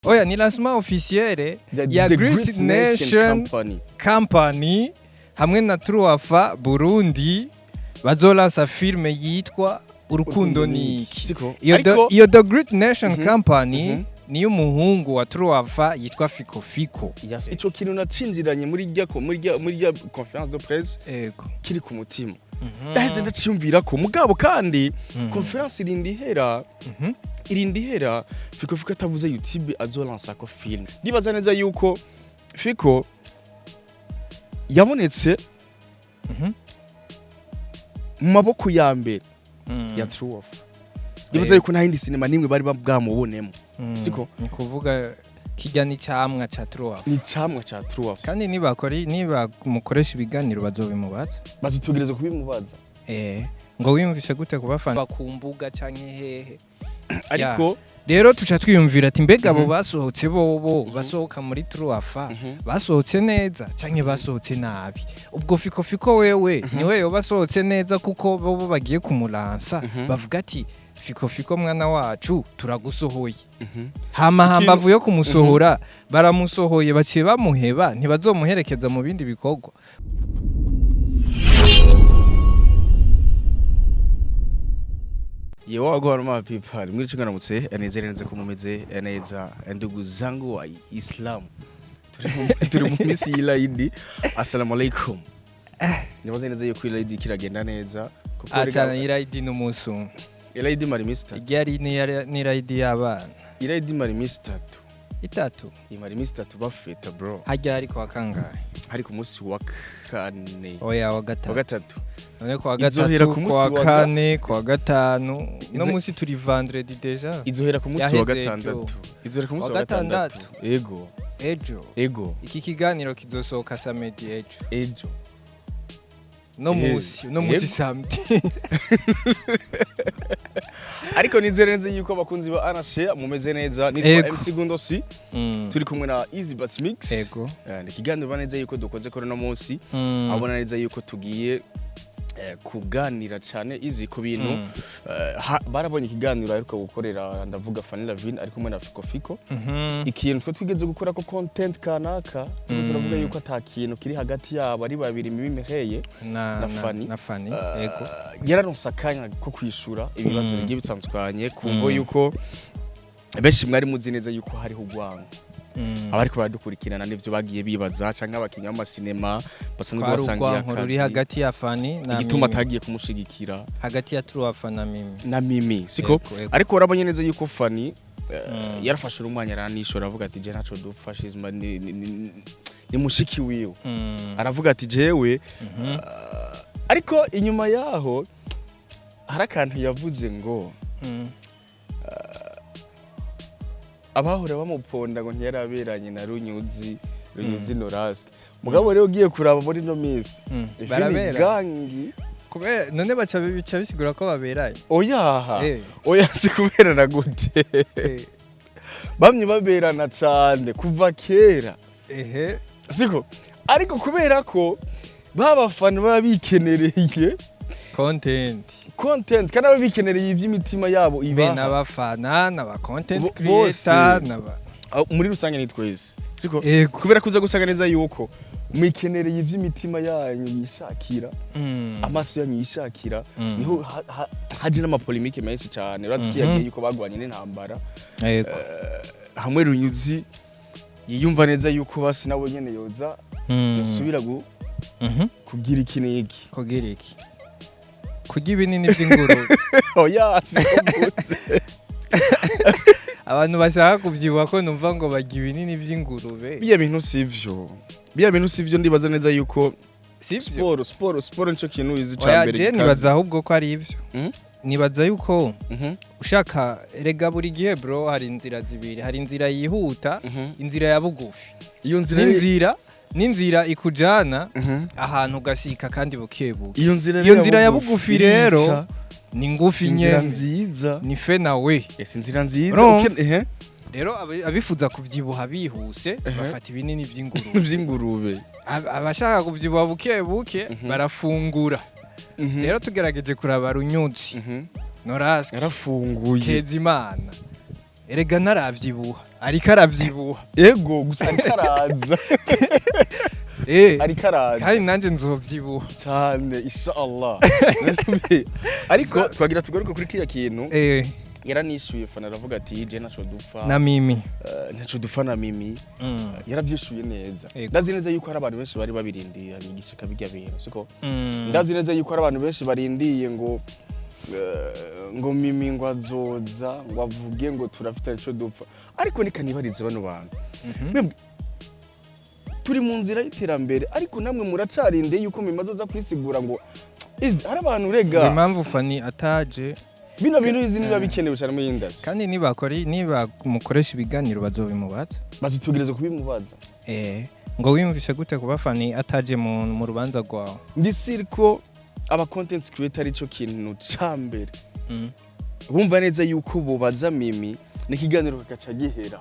Oya, ni lancement officiel ya The Great Nation Company. Company hamwe na Truafa Burundi bazolansa filme yitwa Urukundo Niki. Siko. Iyo Ariko iyo The Great Nation Company niyo umuhungu wa Truafa yitwa Fiko Fiko. Yes. Ico kintu nacinjiranye muri rya muri rya conférence de presse Ego. kiri ku mutima. Ndaheze ndaciyumvira ko mugabo kandi conférence irinda ihera, irinda ihera Fiko Fiko atavuze YouTube azolansa ko film. Ndibaza neza yuko Fiko yabonetse mu maboko ya mbere ya True Off. Ndibaza yuko nta yindi sinema nimwe bari bwamubonemo. Siko? Ni kuvuga kijya ni camwa ca Truafa. Ni camwa ca True Off. Kandi nibakora, niba mukoresha ibiganiro bazobimubaza. Bazitugereza kubimubaza. Ngo wiyumvise gute kubafana ku mbuga canke hehe? Ariko Rero tuca twiyumvira ati mbega abo basohotse bobo basohoka muri Truafa basohotse neza canke basohotse nabi? Ubwo Fiko Fiko wewe niwe yoba asohotse neza, kuko bobo bagiye kumulansa bavuga ati: "Fiko Fiko mwana wacu, turagusohoye." Hama hambavu yo kumusohora, baramusohoye baciye bamuheba, ntibazomuherekeza mu bindi bikorwa. Yewe, wagwan ma people, mwiri chingaramutse neza neza ko mumeze neza, ndugu zangu wa Islam. Turi mu misi y'Ilayidi. Assalamu alaikum. Nibaze neza yuko Ilayidi kiragenda neza kuko Acana irayidi n'umunsi umwe. Ilayidi mari imisi itatu. Iryari n'irayidi y'abana. Ilayidi mari imisi 3. 3. Imara imisi 3 bafeta, bro. Harya ariko wa kangahe? Hari ku munsi wa kane. Oya, wa Wa gatatu. gatatu. None kuwa Izohera gatatu, ku munsi kuwa wa kane, kuwa gatanu no munsi turi vendredi déjà. Izohera ku munsi wa Yaheze gatandatu. Izohera ku munsi Wa wa gatandatu. gatandatu. Ego. Ejo. Ego. Iki kiganiro kizosohoka samedi ejo. Ejo. No munsi no munsi samedi. Ariko nizere neza yuko abakunzi ba Anashe mumeze neza. Nitwa Ego. MC Gundosi, turi kumwe na Easy Bats Mix. Ego. Ni ikiganiro ubona neza yuko dukoze kuri uno munsi, abona neza yuko tugiye kuganira cyane, Easy, ku bintu barabonye ikiganiro aheruka gukorera, ndavuga Fanny Lavine ari kumwe na Fiko Fiko. Ikintu twe twigeze gukora ko content kanaka turiko turavuga yuko ata kintu kiri hagati yabo ari babiri mibimeheye na na Fanny. Na Fanny, ego. Yararonse akanya ko kwishura ibibazo bigiye bitandukanye ku mvo yuko benshi mwari muzi neza yuko hariho urwango, abariko baradukurikirana n'ivyo bagiye bibaza, canke abakinyi b'amasinema basanzwe Kwari basangiye urwanko ruri akazi, hagati ya Fanny na igituma Mimi. atagiye kumushigikira. Hagati ya Truafa na Mimi. Na Mimi, siko? Ego, ego. Ariko urabonye neza yuko Fanny yarafashe umwanya aranishora, aravuga ati: "Je ntaco dupfa, shizma ni mushiki wiwe." Aravuga ati: "Jewe." Ariko inyuma yaho hari akantu yavuze ngo abahora bamuponda ngo ntiyaraberanye na Runyuzi Noraske. Mugabo rero ugiye kuraba muri no minsi Ifini Barabera. gangi. Kubera none baca bica bisigura ko baberanye. Oyaha. Oya, si kuberana gute? Bamye baberana cane kuva kera. Siko? Ariko kubera ko babafana baba bikenereye Content. content, kandi baba bikenereye iby'imitima yabo Be ibaha. n'abafana n'aba content Bose. creator n'aba Ah, muri rusange ni twese, siko? Ego. Kubera kuza gusanga neza yuko mwikenereye iby'imitima yanyu yishakira, amaso yanyu yishakira, niho haje n'amapolémiques menshi cyane. Urazi ko yagiye yuko bagwanye n'intambara Ego. hamwe Runyuzi yiyumva neza yuko basi nawe nyene yoza yosubira kugira iki n'iki. Kugira iki? Kurya ibinini by'ingurube. Oya, siko mvutse. Abantu bashaka kubyibuha ko numva ngo barya ibinini by'ingurube. Biya bintu sivyo, biya bintu sivyo. Ndibaza neza yuko Sivyo. siporo nico kintu izi ca Oya, mbere je gikaze. nibaza ahubwo ko ari ibyo. Nibaza yuko ushaka rega buri gihe, bro, hari inzira zibiri: hari inzira yihuta, inzira ya bugufi, Iyo nzira n'inzira ikujana ahantu ugashika kandi bukebuke. Iyo nzira Iyo nzira ya bugufi rero irica. ni ngufi Inzira nyene. nziza. Ni fe nawe. Ese inzira nziza Urumva? Ehe. Rero abifuza kubyibuha bihuse bafata ibinini by'ingurube. Vy'ingurube. Abashaka kubyibuha buke buke barafungura. Rero tugerageje kuraba Runyuzi Noraske, Yarafunguye. Kezimana. Erega ntaravyibuha, ariko aravyibuha. Ego, gusa ariko araza. Ariko araza. Kandi nanje nzovyibuha. Cyane, inshallah. Ariko twagira tugaruke kuri kiriya kintu. Yaranishuye Fana, aravuga ati: "Je ntaco dupfa Na Mimi. Ntaco dupfa na Mimi." Yaravyishuye neza. Ndazi neza yuko hari abantu benshi bari babirindiranye igishika bijya bintu, siko? Ndazi neza yuko hari abantu benshi barindiye ngo Mimi ngo azoza ngo avuge ngo turafite ico dupfa. Ariko nikanibarize bano bantu. Mwebwe, turi mu nzira y'iterambere, ariko namwe muracarinde yuko Mimi azoza kwisigura ngo izi hari abantu rega. Impamvu Fani ataje. Bino bintu izi niba bikenewe cyane muri industry. Kandi nibakora, niba mukoresha ibiganiro, bazobimubaza. Bazitugereza kubimubaza. Ngo wiyumvise gute kuba Fani ataje mu rubanza rwawe? Ndi sure ko aba content creator arico kintu ca mbere bumva neza yuko bubaza Mimi n'ikiganiro kagaca gihera.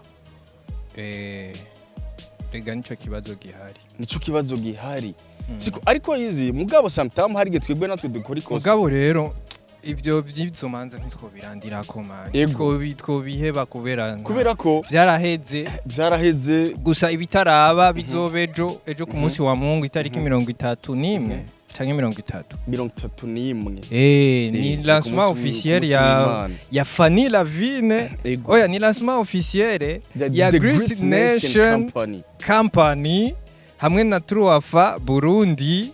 Rega nico kibazo gihari. Nico kibazo gihari. Siko? Ariko izi mugabo sometime hari igihe twebwe natwe dukora ikosa. Mugabo rero ivyo vy'izo manza ntitwobirandirako, man. Ego. Twobiheba kubera Kubera ko vyaraheze. Vyaraheze. Gusa ibitaraba bizoba ejo, ejo ku munsi wa Mungu, itariki 31 canke 30. 31. Ni Ku lancement munsi officiel ku munsi ya w'Imana. ya Fanny Lavine. Ego. Oya, ni lancement officiel ya The Great Nation Company. Company hamwe na Truafa Burundi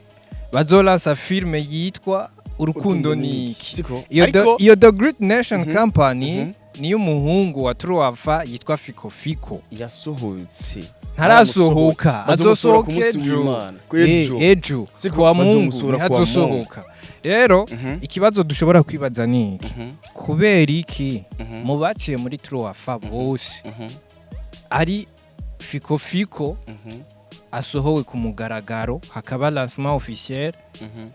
bazolansa filme yitwa Urukundo Niki. Siko? Iyo Ariko iyo The Great Nation Company niyo umuhungu wa Truafa yitwa Fiko Fiko. Yasohotse. Ntarasohoka. Bazomusohora ku Azosohoka munsi ejo. w'Imana. Ejo. Ejo. Siko? Kuwa Mungu. Bazomusohora kuwa Mungu. Ntihazosohoka. Rero ikibazo dushobora kwibaza ni iki: kubera iki mu baciye muri Truafa bose ari Fiko Fiko asohowe ku mugaragaro, hakaba lancement officiel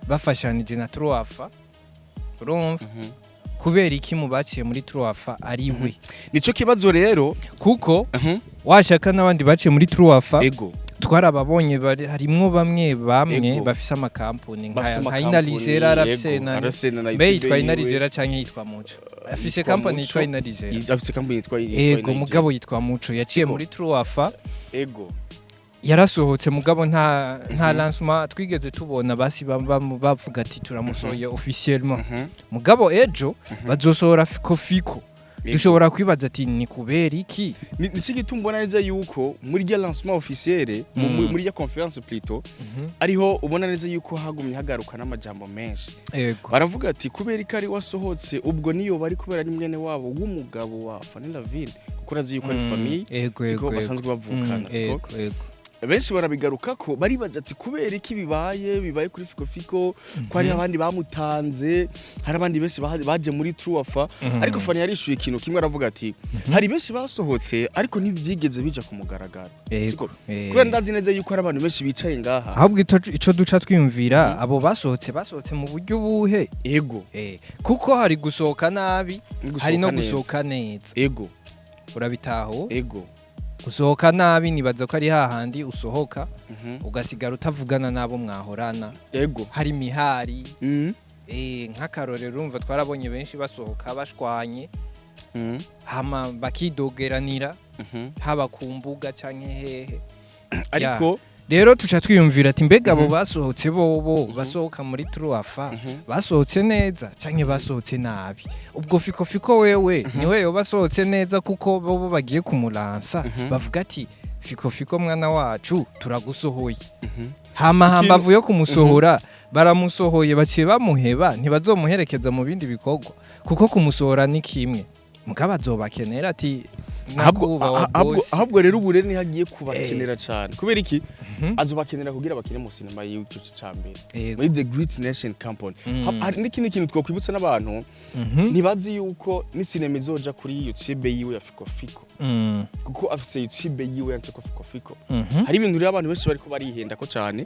bafashanije na Truafa? Urumva, kubera iki mu baciye muri Truafa ari we? Nico kibazo rero. Kuko washaka n'abandi baciye muri Truafa twarababonye, harimwo bamwe bamwe bafise amakampuni Bafise nka amakampuni, Inaligera arafise yego, na arafise na mbe YouTube yitwa yiwe. Inaligera canke yitwa Muco? Afise Yitwa kampani Muco. yitwa Inaligera. Afise kampani yitwa Ego. Inaligera. Mugabo yitwa Muco, yaciye Ego. muri Truafa. Ego. Yarasohotse, mugabo nta lancement twigeze tubona basi bavuga ati turamusohoye officiellement. Mugabo ejo bazosohora Fiko Fiko. Dushobora kwibaza ati ni kubera iki? Nico gituma mbona neza yuko muri rya lancement officiel, muri rya conférence plutôt, ariho ubona neza yuko hagumye hagaruka n'amajambo menshi. Baravuga ati kubera ko ari wasohotse, ubwo niyo bari kubera ari mwene wabo w'umugabo wa Fanny Lavine, kuko urazi yuko ari famille, siko? Basanzwe bavukana, siko? Ego. Benshi barabigaruka ko baribaza ati kubera iki bibaye kuri Fiko Fiko, ko hari abandi bamutanze, hari abandi benshi baje muri Truafa. Ariko Fanny yarishuye ikintu kimwe, aravuga ati hari benshi basohotse ariko ntibyigeze bija ku mugaragaro. Siko? Kubera ndazi neza yuko hari abantu benshi bicaye ngaha. Ahubwo ico duca twiyumvira, abo basohotse basohotse mu buryo buhe? Kuko hari gusohoka nabi, hari no neza. gusohoka neza. Urabitaho? Ego. Gusohoka nabi nibaza ko ari hahandi usohoka ugasigara utavugana n'abo mwahorana, hari imihari. Nk'akarorero, urumva twarabonye benshi basohoka bashwanye, hama bakidogeranira, haba ku mbuga canke hehe. Ariko Rero tuca twiyumvira ati mbega abo basohotse bobo basohoka muri Truafa basohotse neza canke basohotse nabi? Ubwo Fiko Fiko wewe niwe yoba asohotse neza, kuko bobo bagiye kumulansa bavuga ati: "Fiko Fiko, mwana wacu, turagusohoye." Hama hambavu yo kumusohora, baramusohoye baciye bamuheba, ntibazomuherekeza mu bindi bikorwa, kuko kumusohora ni kimwe, mugabo azobakenera ati ahubwo nyakubahwa boss. Ahubwo rero ubu rero niho agiye kubakenera cyane. Kubera iki? Azobakenera kugira bakine mu sinema y'igice ca mbere muri The Great Nation Company. Hari n'ikindi kintu twakwibutsa n'abantu ntibazi yuko ni sinema izoja kuri YouTube yiwe ya Fiko Fiko, kuko afise YouTube yiwe yanditse ko Fiko Fiko. Hari ibintu rero abantu benshi bariko barihenda ko cyane.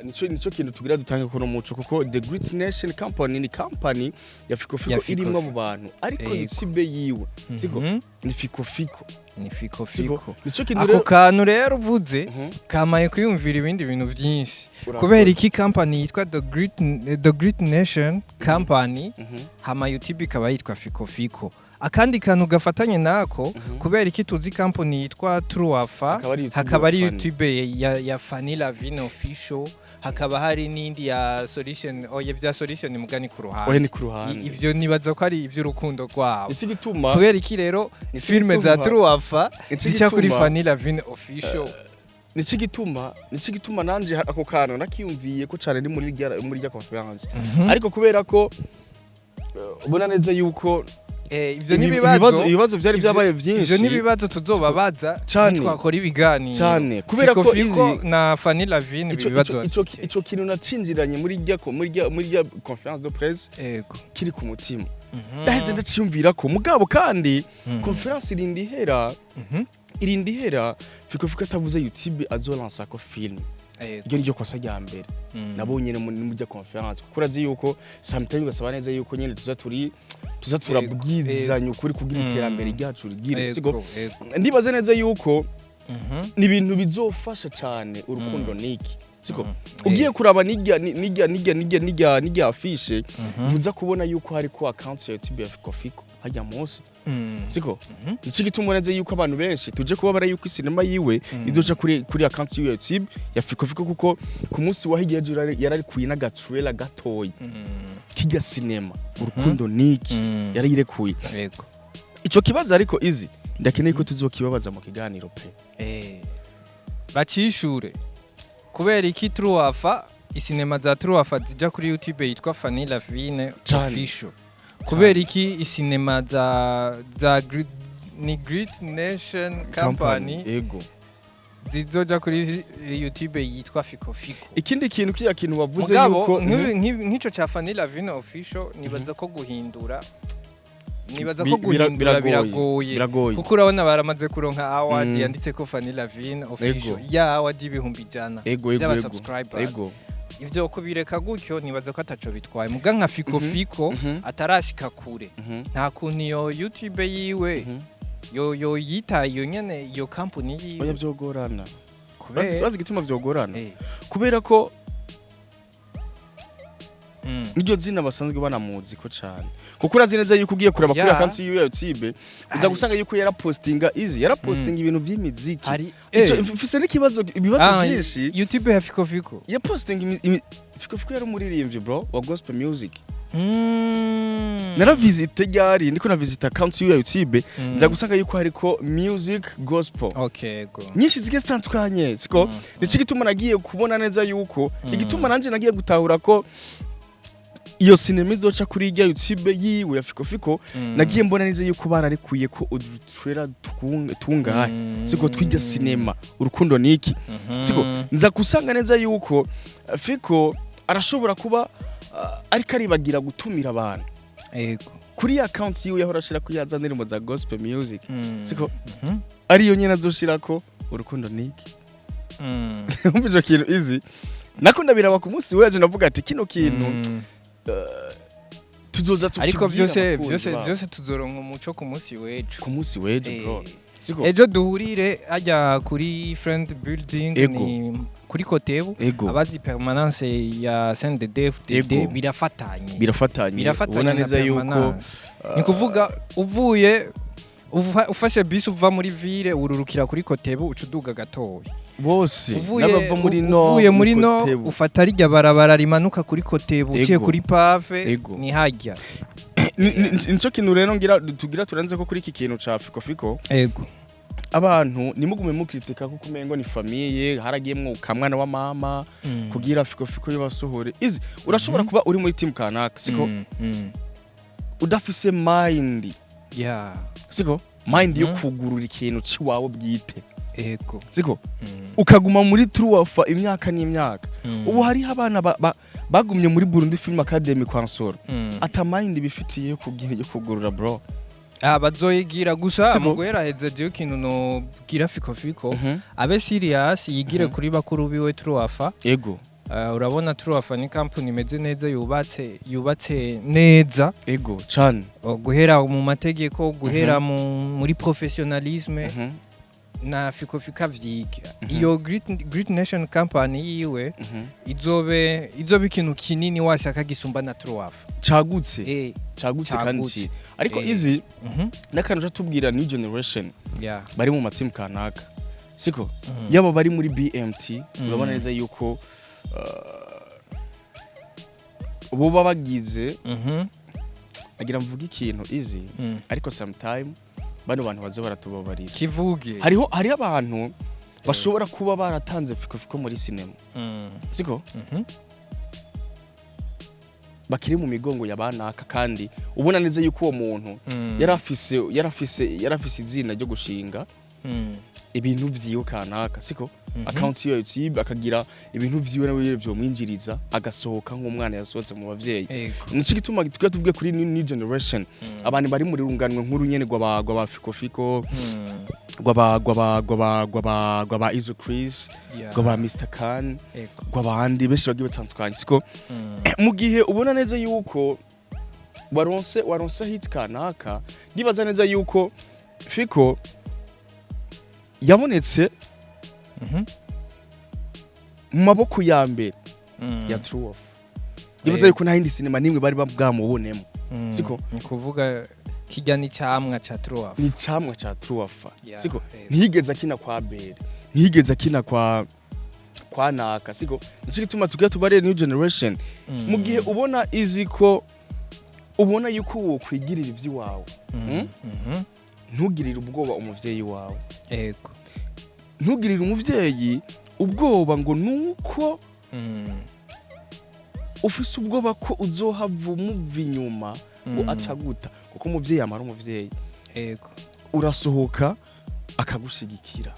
Nico kintu tugira dutange ko no muco, kuko The Great Nation Company ni company ya Fiko Fiko Ya Fiko irimwo Fiko. abo bantu, ariko YouTube yiwe siko ni Fiko. Fiko. Ni Fiko. Siko? Fiko. Nico kintu Ako rero. kantu rero uvuze kamaye kwiyumvira ibindi bintu byinshi. Urakoze. Kubera iki company yitwa The Great Nation Company, hama YouTube ikaba yitwa Fiko Fiko? Akandi kantu gafatanye nako, kubera iki tuzi company yitwa Truafa, Hakaba ari YouTube hakaba ari ya Fanny. YouTube ya Fanny Lavine Official, hakaba hari n'indi ya Solution? Oya, bya Solution mugani ku ruhande. Oya, ni ku ruhande. Ivyo nibaza ko ari ivy'urukundo rwabo. Nico gituma Kubera iki rero Nico filme za Truafa Nico zica kuri gituma Fanny Lavine Official? Nico gituma nanje ako kantu nakiyumviye ko cane ndi muri rya conférence, ariko kubera ko ubona neza yuko Ivyo ni ibibazo. Ibibazo byari byabaye byinshi. Ivyo ni ibibazo tuzobabaza Cane. nitwakora ibiganiro. Cane. Kubera Fiko ko Fiko izi na Fanny Lavine, ibi bibazo bafite. Ico kintu nacinjiranye muri rya conférence de presse kiri ku mutima, ndaheze ndaciyumvira ko mugabo kandi conférence irinda ihera, irinda ihera Fiko Fiko atavuze YouTube azolansa ko film. Iryo niryo kosa rya mbere nabonye muri rya conférence, kuko urazi yuko sometimes basaba neza yuko nyene tuza turabwizanya ukuri kugira iterambere ryacu rigire, siko? Ego. Ndibaza neza yuko ni ibintu bizofasha cyane urukundo niki, siko? Ugiye kuraba nijya affiche, muza kubona yuko hariko account ya YouTube ya Fiko Fiko hajya munsi, siko? Iki gituma neza yuko abantu benshi tuje kubabara yuko isinema yiwe izoca kuri account ya YouTube ya Fiko Fiko, kuko ku munsi wa hirya y'ejo yararikuye n'agatrailer gatoyi kijya sinema urukundo niki, yarayirekuye. Ico kibazo ariko izi ndakeneye ko tuzokibabaza mu kiganiro pe. Bacishure kubera iki Truafa, isinema za Truafa zija kuri YouTube yitwa Fanny Lavine Cane. Official? Kubera iki isinema za ni Great Nation Company zizoja kuri YouTube yitwa Fiko Fiko? Ikindi kintu, kiya kintu wavuze Mugabo yuko nk'ico ca Fanny Lavine Official, nibaza ko guhindura nibaza ko guhindura biragoye. Biragoye. Biragoye. Kuko urabona baramaze kuronka award yanditse ko Fanny Lavine Official, ya award y'100,000 ego by'aba subscribers. Ivyo kubireka gutyo nibaza ko ataco bitwaye, muga nka Fiko Fiko atarashika kure, nta kuntu iyo YouTube yiwe yo yitaye iyo nyene, iyo company Oya, yiwe? byogorana. Kubera Bazi igituma byogorana? Kubera ko niryo zina basanzwe banamuzi ko cyane, kuko urazi neza yuko ugiye kuraba kuri account yiwe ya YouTube uza gusanga yuko yarapostinga izi yarapostinga ibintu by'imiziki. Hari Ico mfise n'ikibazo, ibibazo byinshi. YouTube ya Fiko Fiko? Yapostinga Fiko Fiko yari umuririmbyi bro wa gospel music. Naravisite ryari ndiko navisita account yiwe ya YouTube, nza gusanga yuko hariko music gospel Okay, go. nyinshi zigiye zitandukanye, siko? Nico gituma nagiye kubona neza yuko igituma nanje nagiye gutahura ko iyo sinema izoca kuri irya YouTube yiwe ya Fiko Fiko, nagiye mbona neza yuko bararekuye ko udutrailer tungahe, siko, twirya sinema urukundo niki, siko? Nza gusanga neza yuko Fiko arashobora kuba ariko aribagira gutumira abantu kuri account yiwe yahora ashira ko yaza indirimbo za gospel music, siko? Ariyo nyene azoshirako urukundo niki. Umva ico kintu izi nako ndabiraba ku munsi w'ejo, ndavuga ati kino kintu tuzoza Ariko tukibwira byose abakunzi byose babo. Byose tuzoronka umuco ku munsi w'ejo. Ku munsi w'ejo bro, siko? Ejo duhurire hajya kuri Friend Building, ni kuri Kotebu. Abazi permanence ya CNDD-FDD, birafatanye. Birafatanye. Birafatanye Ubona na neza yuko permanence. Ni kuvuga uvuye ufashe bisi uva muri ville, ururukira kuri Kotebu, uca uduga gatoya. Bose Uvuye n'abava muri no uvuye muri no Kotebu. ufata rijya barabara rimanuka kuri Kotebu uciye kuri pavé, ni hajya. Nico kintu rero ngira tugira turenze ko kuri iki kintu ca Fiko Fiko, abantu nimugume mukritika kuko umengo ni famille haragiyemwo kamwana wa mama kugira Fiko Fiko yo basohore izi. Urashobora kuba uri muri team kanaka, siko? Udafise mind, siko, mind yo kugurura ikintu ciwawe bwite, siko? Ukaguma muri Truafa imyaka n'imyaka. Ubu hariho abana bagumye muri Burundi Film Academy kwa Nsoro, ata mind bifitiye yo kugira yo kugurura bro. Ah, bazoyigira gusa. Siko? Mu guheraheza, jewe ikintu nobwira Fiko Fiko, abe serious, yigire kuri bakuru biwe Truafa. Urabona Truafa ni company imeze neza, yubatse neza. Ego cane. Guhera mu mategeko, guhera muri professionnalisme na Fiko Fiko avyiga. Iyo Great Nation Company yiwe izobe ikintu kinini washaka gisumba na Truafa. Cagutse. Cagutse kandi Cagutse. Ariko izi n'akantu tubwira new generation bari mu matimu kanaka, siko? Yaba bari muri BMT, urabona neza yuko boba bagize agira mvuga ikintu izi, ariko sometime bano bantu baze baratubabarira. Kivuge. Hariho abantu bashobora kuba baratanze Fiko Fiko muri sinema, siko? Bakiri mu migongo ya banaka, kandi ubona neza yuko uwo muntu yarafise izina ryo gushinga ibintu vyiwe kanaka, siko? Account yiwe YouTube, akagira ibintu vyiwe nawe vyomwinjiriza, agasohoka nk'umwana yasohotse mu bavyeyi. Nico gituma twiga tuvuge kuri new generation, abantu bari muri runganwe nkuru nyene gwa ba Fiko Fiko, gwa ba Izo Chris, gwa ba Mr Khan, gwa bandi benshi bagiye batandukanye, siko? Mu gihe ubona neza yuko waronse hit kanaka, ndibaza neza yuko Fiko yabonetse mu maboko ya mbere ya True Off. Ndibaza yuko nta yindi sinema nimwe bari bwamubonemo, siko? Ni kuvuga kijya n'icamwa ca Truafa. Ni icamwa ca True Off, siko? Yego. Ntiyigeze akina kwa Bere, ntiyigeze akina kwa naka, siko? Nico gituma tugira tubarere new generation. Mu gihe ubona izi ko ubona yuko wokwigirira ivy'iwawe, ntugirire ubwoba umuvyeyi wawe. Ntugirire umuvyeyi ubwoba ngo nuko ufise ubwoba ko uzohava umuva inyuma ngo acaguta, kuko umuvyeyi amara umuvyeyi. Urasohoka akagushigikira,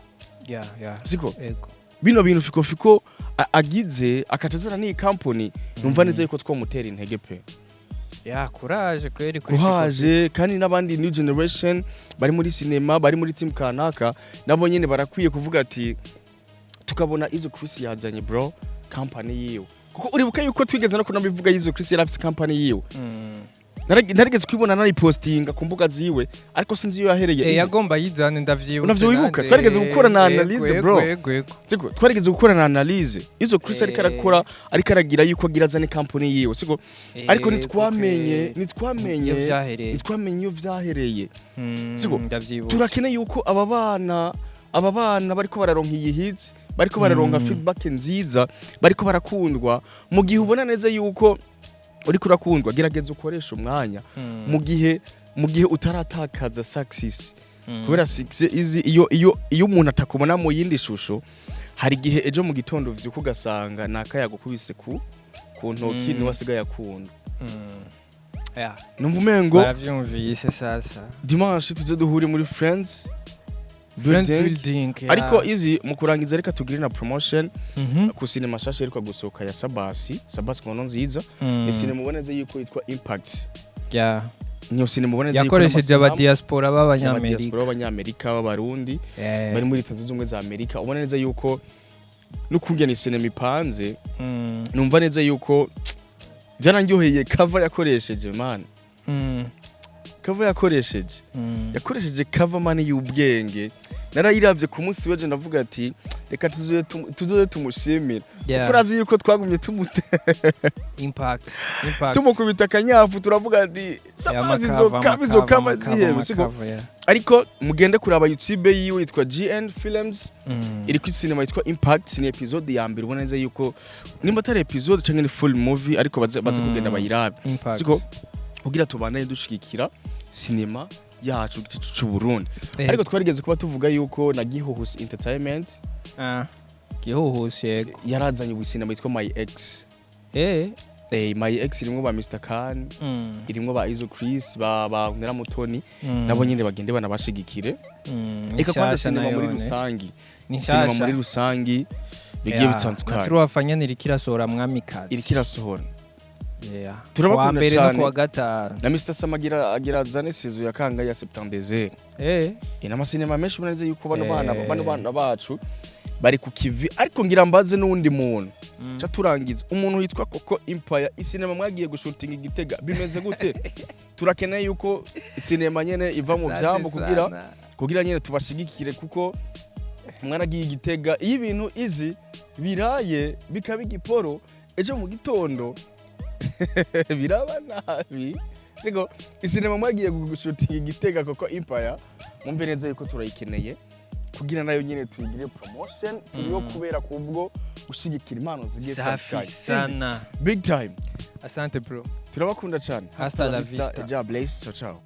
siko? Ego. Bino bintu Fiko Fiko agize akaca azana n'iyi company, numva neza yuko twamutera intege pe. Ya, courage kweri kuri Fiko. Courage, kandi n'abandi new generation bari muri cinema, bari muri team kanaka, nabo nyene barakwiye kuvuga ati tukabona Izo Chris yazanye bro company yiwe, kuko uribuka yuko twigeze no kunabivuga, Izo Chris yari afise company yiwe. Narigeze kwibona naripostinga ku mbuga ziwe, ariko sinzi iyo yahereye. Yagomba yizane, ndavyibutse. Unavyibuka? Nanje. Twarigeze gukora na analyse, bro. Yego. Siko twarigeze gukora na analyse, Izo Chris ariko arakora, ariko aragira yuko agira azane company yiwe, siko? Ariko ntitwamenye, ntitwamenye Iyo vyahereye. ntitwamenye iyo vyahereye. Siko? Ndavyibuka. Turakeneye yuko aba bana bariko bararonka iyi hits, bariko bararonka feedback nziza, bariko barakundwa. Mu gihe ubona neza yuko uriko urakundwa, gerageza ukoreshe umwanya mu gihe utaratakaza success, kubera success izi iyo umuntu atakubona mu yindi shusho, hari igihe ejo mu gitondo uvyuka ugasanga nakayagukubise ku ntoki, niwe asigaye akunda. Numva umengo Baravyumvise sasa. Dimanche tuze duhure muri Friends Friends Building. Building, yeah. Ariko izi mu kurangiza, reka tugire na promotion ku sinema shasha iheruka gusohoka ya Sabasi, Sabasi Kono nziza. Ni sinema ubona neza yuko yitwa Impact. Niyo sinema ubona neza yuko Yakoresheje n'amasanamu abadiaspora b'abanyamerika. y'abadiaspora b'abanyamerika, b'abarundi bari muri Leta Zunze Ubumwe za Amerika. Ubona neza yuko n'ukungena sinema ipanze, numva neza yuko byaranryoheye. Cover yakoresheje, man, cover yakoresheje, yakoresheje cover, man, y'ubwenge. Narayiravye ku munsi w'ejo, ndavuga ati reka tuzoze tumushimira, kuko urazi yuko twagumye Impact, impact. tumukubita akanyafu, turavuga ati Sabasi izo cover zihebe, siko? Amakava, yeah. Ariko mugende kuraba YouTube yiwe, yitwa GN Films. Iri ku cinema yitwa Impact, ni episode ya mbere. Ubona neza yuko nimba atari episode canke ni full movie, ariko baze kugenda bayirabe, Impact. siko? Kugira tubandanye dushigikira sinema yacu c'u Burundi. Ariko twarigeze kuba tuvuga yuko na Gihuhusi Entertainment Ah, Gihuhusi, yego. yarazanye ubusinema yitwa My Ex. My Ex irimwo ba Mr Khan, irimwo ba Izo Chris, ba Nkera Mutoni. Nabo nyene bagende banabashigikire. Eka kwanza Nshasha sinema muri nayone. rusangi, Ni sinema nshasha. muri rusangi bigiye bitandukanye. Turabafanya iriko irasohora Mwamikazi. Iriko irasohora. Turabakunda Kuwa mbere no cane. kuwa gatanu. Na Mr Sam agira azane saison ya kanga ya September. N'amasinema menshi, ubona neza yuko bano bana, bano bana bacu bari ku kivi. Ariko ngira mbaze n'uwundi muntu. Ca turangiza, umuntu yitwa Koko Empire, isinema mwagiye gushutinga igitega bimeze gute? Turakeneye yuko isinema nyene iva mu Asante vyambo kugira sana. kugira nyene tubashigikire, kuko mwaragiye igitega. Iyo ibintu izi biraye bikaba igiporo, ejo mu gitondo biraba nabi. Siko isinema mwagiye gushutinga igitega, Koko Empire, mumve neza yuko turayikeneye kugira nayo nyene tuyigire promotion. Turiho kubera kubwo gushigikira impano zigiye Safi zitandukanye. sana. Big time. Asante bro. Turabakunda cyane. Hasta la vista. Ja bless, ciao ciao.